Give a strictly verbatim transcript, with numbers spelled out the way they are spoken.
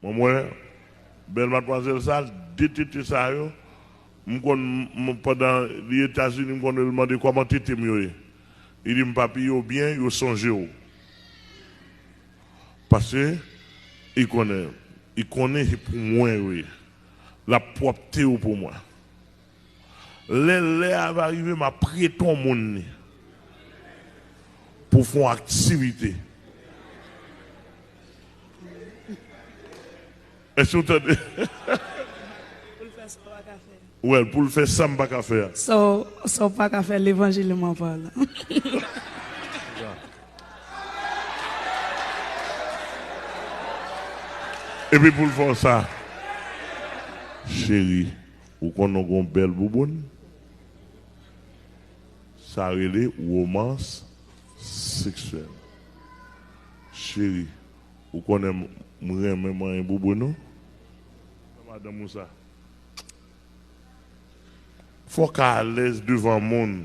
Mwen, mwen, bèl madmwazèl sa, de tete sa yo, m konn, m, pandan li Etazini, m konn l mande kòman tete m yo ye. Li di m, papi, yo byen, yo sonje w. Paske, li konnen, li konnen se pou mwen yo ye. L ap pwòpte yo pou mwen. Lè lè a va rive, m ap prete yon moun li pou fè yon aktivite. Èske w tande? Pou l fè sa w pa ka fè. Well, pou l fè sa m pa ka fè a. Sa w, sa w pa ka fè, levanjil m ap pale. Epi pou l fè w sa, cheri, ou konn ou gon bèl bouboun? Sa rele womans seksyèl. Cheri, ou konnen m, m renmen manyen bouboun ou? Madanm ou sa. Fò w ka alèz devan moun.